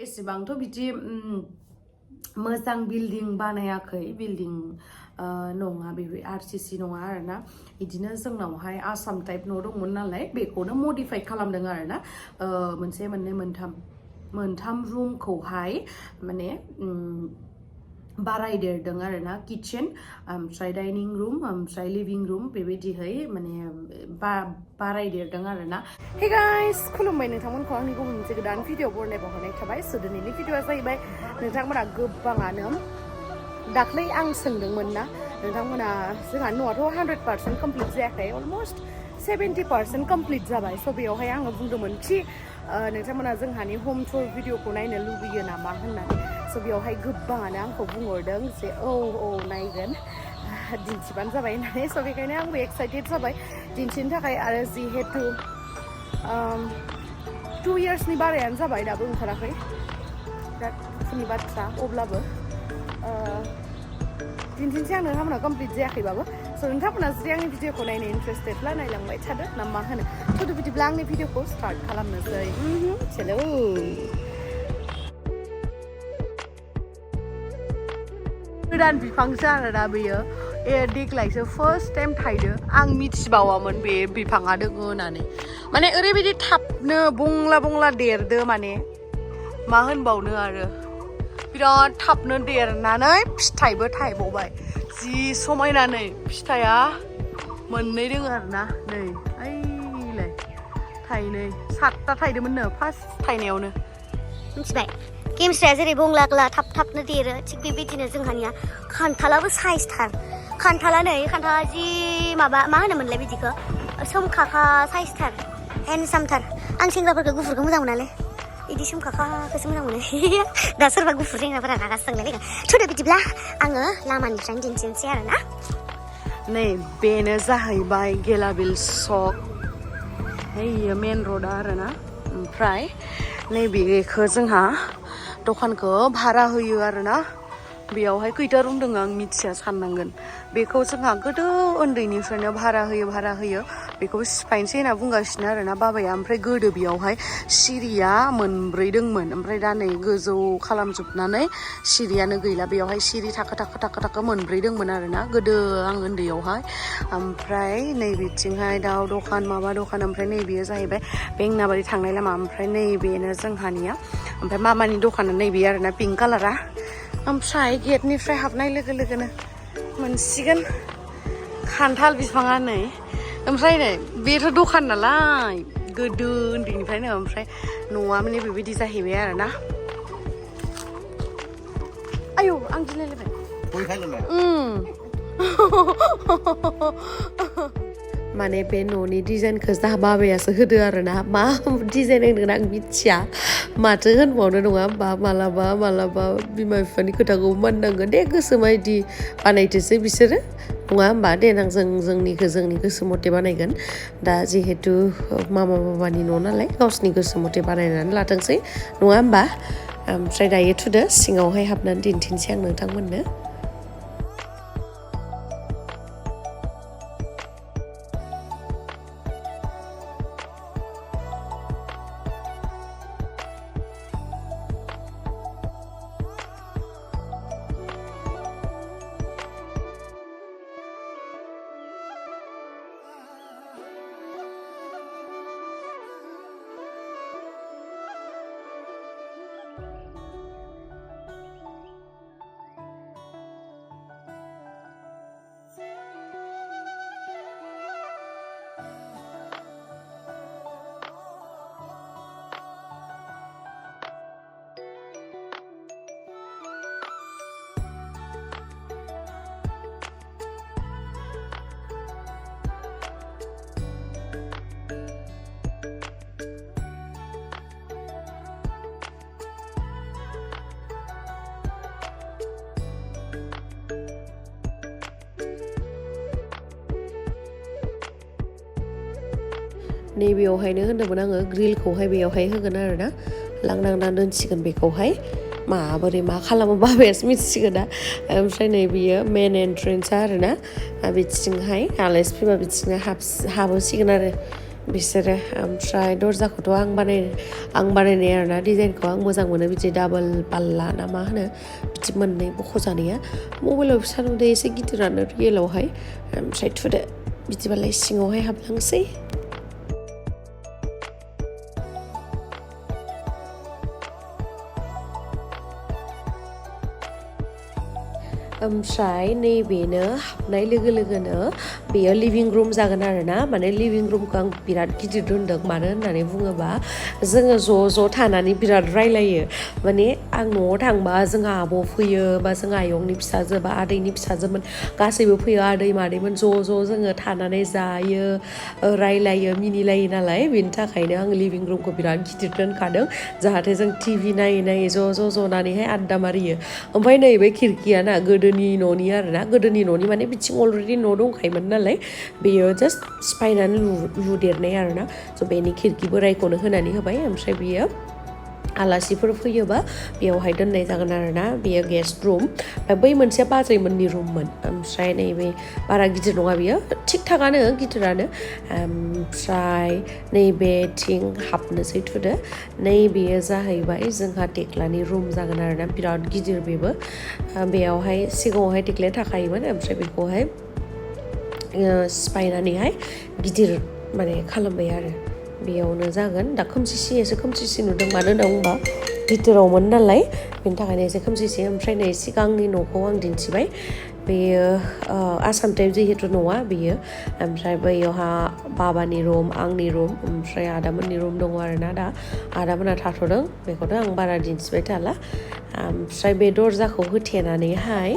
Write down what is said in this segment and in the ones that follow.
एसेबांथ' बिदि मोजां building बानायाखै building नङा बे आरसीसी नङा आरोना बिदिनो जोंनावहाय आसाम टाइप न' दंमोन नालाय बेखौनो मडिफाइ खालामदों आरोना मोनसे मोननै मोनथाम रुमखौहाय माने बारायदेरदों आरोना किचेन ओमफ्राय डाइनिं रुम ओमफ्राय लिभिं रुम बेबायदिहै माने बारायदेरदों आरोना हे गाइस खुलुमबाय नोंथांमोनखौ आंनि गुबुन मोनसे गोदान भिडिअ बरनाय बावहरनाय थाबाय स' दिनैनि भिडिअआ जाहैबाय नोंथांमोना गोबाङानो दाख्लै आं सोंदोंमोन ना नोंथांमोना जोंहा न'आथ' 100% कमप्लिट जायाखै अलमस्ट 70% कमप्लिट जाबाय स' बेयावहाय आङो बुंदोंमोन कि नोंथांमोना जोंहानि हम टुर भिडिअखौ नायनो लुबैयो नामा होननानै स' बेयावहाय गोबाङानो आंखौ बुंहरदों जे औ नायगोन दिन्थिबानो जाबाय होननानै स' बेखायनो आंबो एक्साइटेड जाबाय दिन्थिनो थाखाय आरो जिहेतु 2 इयार्सनि बारायानो जाबाय दाबो ओंखाराखै बिराद दुखुनि बाथ्रा अब्लाबो दिन्थिनोसै आं नोंथांमोना कमप्लिट जायाखैबाबो स' नोंथांमोना जुदि आंनि भिडिअखौ नायनो इन्टारेस्टेडब्ला नायलांबाय थादो ना मा होनो थ' बिदिब्ला आंनि भिडिअखौ स्टार्ट खालामनोसै चलो गोदान बिफांसो आरोना बेयो देग्लायसो फार्स्ट टाइम थायदो आं मिथिबावामोन बे बिफाङा दङ होननानै माने ओरैबायदि थाबनो बंला देरदो माने मा होनबावनो आरो बिराद थाबनो देरनानै फिथाइबो थायबावबाय जि समायना नै फिथाइया मोननै दङ आरोना नै ओइलाय थाइनै 7टा थायदोंमोननो फार्स्ट थायनायावनो मिथिबाय केमस्ट्रिया जेरै बंला थाबनो देरो थिग बेबायदिनो जोंहानिया खान्थालाबो साइजथार खान्थाला जि माबा मा होनोमोनलाय बिदिखौ सोमखाखा साइजथार हेन्डसामथार आं सेंग्राफोरखौ गुफुरखौ मोजां मोनालै बिदि सोमखाखाखौसो मोजां मोनो दा सोरबा गुफुर सेंग्राफोरा रागा सोंलायलायगोन थुदो बिदिब्ला आङो लामानिफ्रायनो दिन्थिनोसै आरोना नै बेनो जाहैबाय गेलाबिल सक बेयो मेन र'डा आरोना ओमफ्राय नैबेखौ जोंहा दखानखौ भारा होयो आरोना बेयावहाय खैथा रुम दङ आं मिथिया साननांगोन बेखौ जोंहा गोदो उन्दैनिफ्रायनो भारा होयो बेखौबो सिफायनोसै होनना बुंगासिनो आरोना बाबाया ओमफ्राय गोदो बेयावहाय सिरिया मोनब्रै दंमोन ओमफ्राय दा नै गोजौ खालामजोबनानै सिरियानो गैला बेयावहाय सिरि थाखो मोनब्रै दंमोन आरोना गोदो आं उन्दैयावहाय ओमफ्राय नैबेथिंहाय दाउ दखान माबा दखान ओमफ्राय नैबेयो जाहैबाय बेंनाबारि थांनाय लामा ओमफ्राय नैबेनो जोंहानिया ओमफ्राय मामानि दखाना नैबे आरोना पिंक कालारा ओमफ्राय गेटनिफ्राय हाबनाय लोगो लोगोनो मोनसिगोन खान्थाल बिफाङा नै ओमफ्राय नै बेथ' दखान नालाय गोदो उन्दैनिफ्रायनो ओमफ्राय न'आ माने बेबायदि जाहैबाय आरोना आयौ आं गिलायलायबाय माने बे न'नि डिजाइनखौ जा बाबायासो होदो आरोना मा डिजाइन होनगोन आं मिथिया माथो होनबावनो नङा होमबा मालाबा बिमा बिफानि खोथाखौ मानिनांगोन दे गोसो बायदि बानायथोसै बिसोरो नङा होमबा देनां जोंनि गोसो मथे बानायगोन दा जिहेतु मामा बाबानि न' नालाय गावसिनि गोसो मथे बानायनानै लाथोंसै नङा होमबा ओमफ्राय दायो थुदो सिङावहाय हाबनानै दिन्थिनोसै आं नोंथांमोननो नैबेयावहायनो होनदोंमोन आङो ग्रिलखौहाय बेयावहाय होगोन आरोना लांदां दोनसिगोन बेखौहाय माबोरै मा खालामो बाबायासो मिथिसिगोन दा ओमफ्राय नै बियो मेन एन्ट्रेन्सआ आरोना बिथिंहाय आलासि फैबा बिथिंहाय हाबोसिगोन आरो बिसोरो ओमफ्राय दरजाखौथ' आं बानायनाय आरोना डिजाइनखौ आं मोजां मोनो बिदि डाबल पाल्ला ना मा होनो बिदि मोननै बख'जानाया मबाइलाव फिसा नुदों एसे गिदिरानो रियेलावहाय ओमफ्राय थुदो बिदिबालाय सिङावहाय हाबलांसै ओमफ्राय नैबेनो हाबनाय लोगो लोगोनो बेयो लिभिं रुम जागोन आरोना माने लिभिं रुमखौ आं बिराद गिदिर दोनदों मानो होननानै बुङोबा जोङो ज' थानानै बिराद रायलायो माने आं न'आव थांबा जोंहा आब' फैयो बा जोंहा आयंनि फिसाजो बा आदैनि फिसाजोमोन गासैबो फैयो आदै मादैमोन ज' जोङो थानानै जायो रायलायो मिनिलायो नालाय बेनि थाखायनो आं लिभिं रुमखौ बिराद गिदिर दोनखादों जाहाथे जों टिभि नायै ज' ज'नानैहाय आड्डा मारियो ओमफ्राय नैबे खिरखिया ना गोदोनि न'नि आरोना गोदोनि न'नि माने बिथिं अलरेडि न' दंखायोमोन नालाय बेयो जास्ट सिफायनानै लुदेरनाय आरोना स' बेनि खिरखि बोरायखौनो होनानै होबाय ओमफ्राय बियो आलासिफोर फैयोबा बेयावहाय दोननाय जागोन आरोना बेयो गेस्ट रुम ओमफ्राय बै मोनसेया बाजैमोननि रुममोन ओमफ्राय नैबे बारा गिदिर नङा बियो थिग थाकानो गिदिरानो ओमफ्राय नैबेथिं हाबनोसै थुदो नैबेयो जाहैबाय जोंहा देख्लानि रुम जागोन आरोना बिराद गिदिर बेबो बेयावहाय सिगाङावहाय देख्लाया थाखायोमोन ओमफ्राय बेखौहाय सिफायनानैहाय गिदिर माने खालामबाय आरो बेयावनो जागोन दा खोमसि नुदों मानो होनना बुंबा भितोरावमोन नालाय बेनि थाखायनो एसे खोमसि ओमफ्राय नै सिगांनि न'खौ आं दिन्थिबाय बेयो आसाम टाइप जिहेतु न'आ बेयो ओमफ्राय बैयावहा बाबानि रुम आंनि रुम ओमफ्राय आदामोननि रुम दङ आरोना दा आदामोना थाथ'दों बेखौथ' आं बारा दिन्थिबाय थाला ओमफ्राय बे दरजाखौ होथेनानैहाय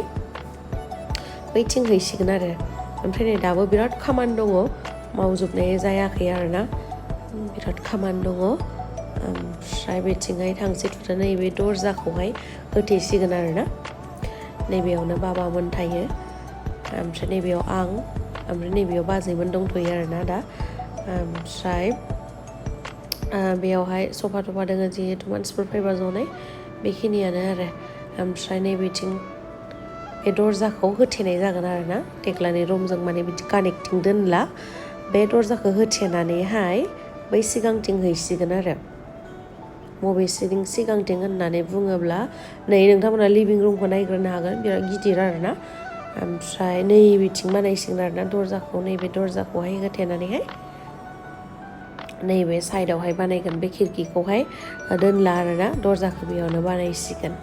बैथिं हैसिगोन आरो ओमफ्राय नै दाबो बिराद खामानि दङ मावजोबनाय जायाखै आरोना बिराद खामानि दङ ओमफ्राय बेथिंहाय थांसै थुदो नैबे दरजाखौहाय होथेसिगोन आरोना नैबेयावनो बाबामोन थायो ओमफ्राय नैबेयाव आं ओमफ्राय नैबेयाव बाजैमोन दंथ'यो आरोना दा ओमफ्राय बेयावहाय सफा थफा दोङो जिहेतु मानसिफोर फैबा जनाय बेखिनियानो आरो ओमफ्राय नैबेथिं बे दरजाखौ होथेनाय जागोन आरोना देख्लानि रुमजों माने बिदि कानेक्टिं दोनला बे दरजाखौ होथेनानैहाय बै सिगांथिं हैसिगोन आरो बबे सिगांथिं होननानै बुङोब्ला नै नोंथांमोना लिभिं रुमखौ नायग्रोनो हागोन बिराद गिदिर आरोना ओमफ्राय नैबेथिं बानायसिगोन आरोना दरजाखौ नैबे दरजाखौहाय होथेनानैहाय नैबे साइडआवहाय बानायगोन बे खिरखिखौहाय दोनला आरोना दरजाखौ बेयावनो बानायसिगोन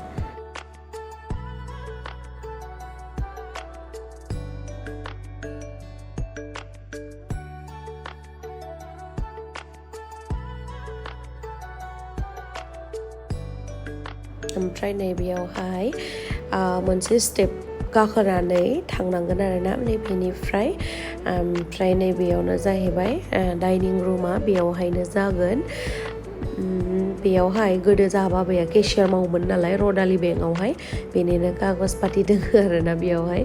ओमफ्राय नैबेयावहाय मोनसे स्टेप गाखोनानै थांनांगोन आरोना नैबेनिफ्राय ओमफ्राय नैबेयावनो जाहैबाय डाइनिं रुमा बेयावहायनो जागोन बेयावहाय गोदो जाहा बाबाया केशियार मावोमोन नालाय रडालि बेंकआवहाय बेनिनो कागज पाति दोङो आरोना बेयावहाय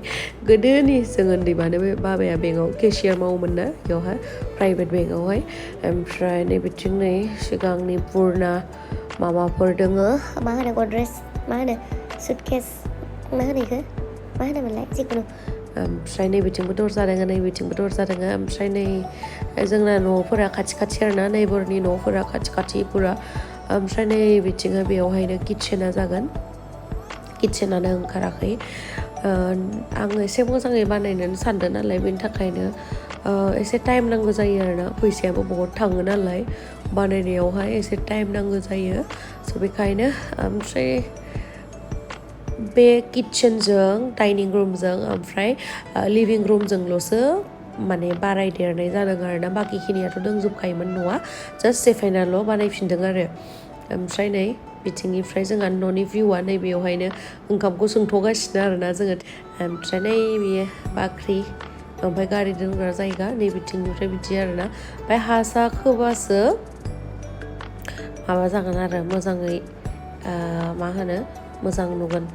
गोदोनि जों उन्दैबानो बे बाबाया बेंकआव केशियार मावोमोन ना बेयावहाय प्राइभेट बेंकआवहाय ओमफ्राय नैबेथिं नै सिगांनि पुरना माबाफोर दोङो मा होनो गद्रेज मा होनो सुटकेस मा होनो इखो मा होनोमोनलाय जिखुनु ओमफ्राय नैबेथिंबो दरजा दोङो नैबेथिंबो दरजा दोङो ओमफ्राय नै जोंना न'फोरा खाथि आरोना नेइबरनि न'फोरा खाथि पुरा ओमफ्राय नैबेथिंहाय बेयावहायनो किटचेना जागोन किटचेनानो ओंखाराखै आङो एसे मोजाङै बानायनो सानदों नालाय बेनि थाखायनो एसे टाइम नांगौ जायो आरोना फैसायाबो बहुत थाङो नालाय बानायनायावहाय एसे टाइम नांगौ जायो स' बेखायनो ओमफ्राय बे किटचेनजों डाइनिं रुमजों ओमफ्राय लिभिं रुमजोंल'सो माने बारायदेरनाय जादों आरोना बाखिखिनियाथ' दंजोबखायोमोन न'आ जास्ट सेफायनाल' बानायफिनदों आरो ओमफ्राय नै बिथिंनिफ्राय जोंहा न'नि भिउआ नैबेयावहायनो ओंखामखौ संथ'गासिनो आरोना जोङो ओमफ्राय नैबे बाख्रि ओमफ्राय गारि दोनग्रा जायगा नैबेथिंनिफ्राय बिदि आरोना ओमफ्राय हासा खोबासो माबा जागोन आरो मोजाङै मा होनो मोजां नुगोन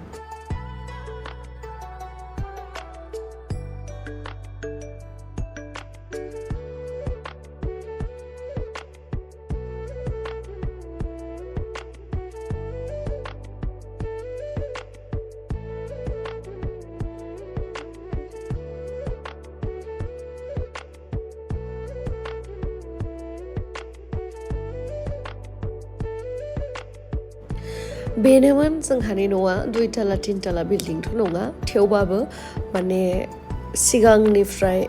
बेनोमोन जोंहानि न'आ 2 ताला 3 ताला बिल्डिंथ' नङा थेवबाबो माने सिगांनिफ्राय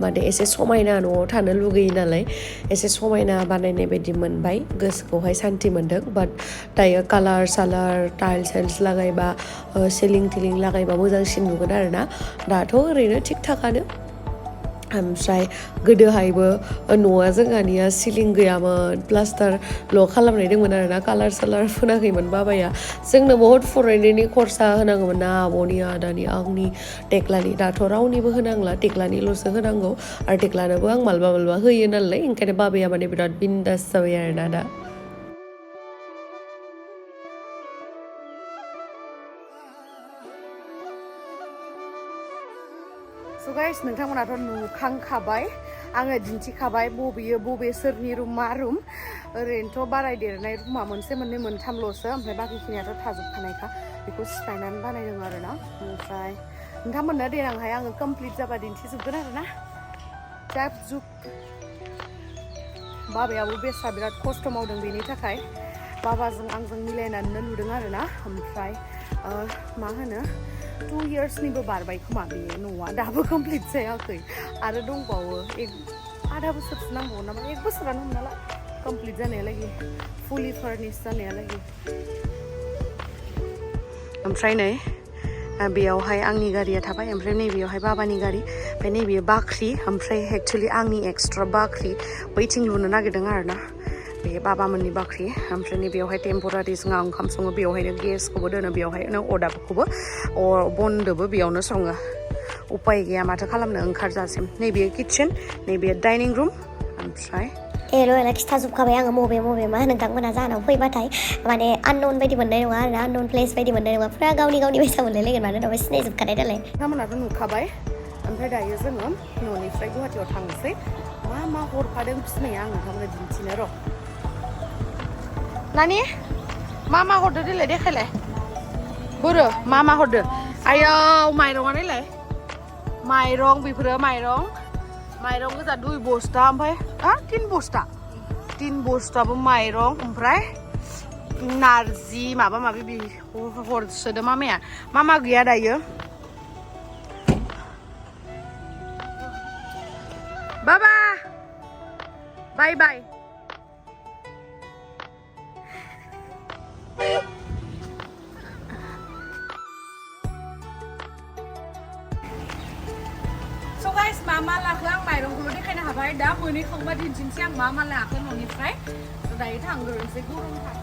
माने एसे समायना न'आव थानो लुगैयो नालाय एसे समायना बानायनाय बायदि मोनबाय गोसोखौहाय सान्ति मोन्दों बाट दायो कालार सालार टाइल्स लागायबा सिलिं थिलिं लागायबा मोजांसिन नुगोन आरोना दाथ' ओरैनो थिग थाकानो ओमफ्राय गोदोहायबो न'आ जोंहानिया सिलिं गैयामोन प्लास्टारल' खालामनाय दंमोन आरोना कालार सालार फोनाखैमोन बाबाया जोंनो बहुद फरायनायनि खरसा होनांगौमोन ना आब'नि आदानि आंनि टेक्लानि दाथ' रावनिबो होनांला टेक्लानिल'सो होनांगौ आरो टेक्लानोबो आं मालाबा होयो नालाय ओंखायनो बाबाया माने बिराद बिन्दास जाबाय आरोना दा So guys, नोंथांमोनाथ' नुखांखाबाय आङो दिन्थिखाबाय बबे सोरनि रुम मा रुम ओरैनोथ' बारायदेरनाय रुमा मोनसे मोननै मोनथामल'सो ओमफ्राय बाखिखिनियाथ' थाजोबखानायखा बेखौ सिफायनानै बानायदों आरोना ओमफ्राय नोंथांमोननो देनांहाय आङो कमप्लिट जाबा दिन्थिजोबगोन आरोना जाब जुब बाबायाबो बेस्रा बिराद खस्थ' मावदों बेनि थाखाय बाबाजों आंजों मिलायनानैनो लुदों आरोना ओमफ्राय मा होनो 2 yearsनिबो बारबाय खोमा बेयो न'आ दाबो कमप्लिट जायाखै आरो दंबावो आधा बोसोरसो नांबावो नामा 1 बोसोरानो हमना ला कमप्लिट जानायालागि फुलि फार्निश जानायालागि ओमफ्राय नै बेयावहाय आंनि गारिया थाबाय ओमफ्राय नैबेयावहाय बाबानि गारि ओमफ्राय नैबेयो बाख्रि ओमफ्राय एक्चुअलि आंनि एक्सट्रा बाख्रि बैथिं लुनो नागिरदों आरोना बे बाबामोननि बाख्रि ओमफ्राय नैबेयावहाय टेम्परारि जोंहा ओंखाम सङो बेयावहायनो गेसखौबो दोनो बेयावहायनो अरदाबखौबो बनदोबो बेयावनो सङो उपाय गैया माथो खालामनो ओंखारजासिम नैबेयो किटचेन नैबेयो डाइनिं रुम ओमफ्राय रयला खिथाजोबखाबाय आङो मबे मा नोंथांमोना जाहानाव फैबाथाय माने आननोन बायदि मोननाय नङा आरोना आननोन प्लेस बायदि मोननाय नङा फुरा गावनि बायसा मोनलायलायगोन मानो होनबा सिनायजोबखानाय नालाय नोंथांमोनाथ' नुखाबाय ओमफ्राय दायो जोङो न'निफ्राय गुवाहाटियाव थांनोसै मा हरफादों फिसिनाया आं नोंथांमोननो दिन्थिनो र' नानि मा हरदो देलाय देखायलाय बोरो मा हरदो आयौ माइरङा देलाय माइरं बेफोरो माइरं गोजा 2 बस्ता ओमफ्राय 3 बस्ताबो माइरं ओमफ्राय नारजि माबा माबि हरसोदो मामाया मा गैया दायो बाबा बाय बाय So guys, मा लाखो आं माइरंखौल' देखायनो हाबाय दा मोनहैखांबा दिन्थिनोसै आं मा लाखो न'निफ्राय दायो थांग्रोनोसै गरमथार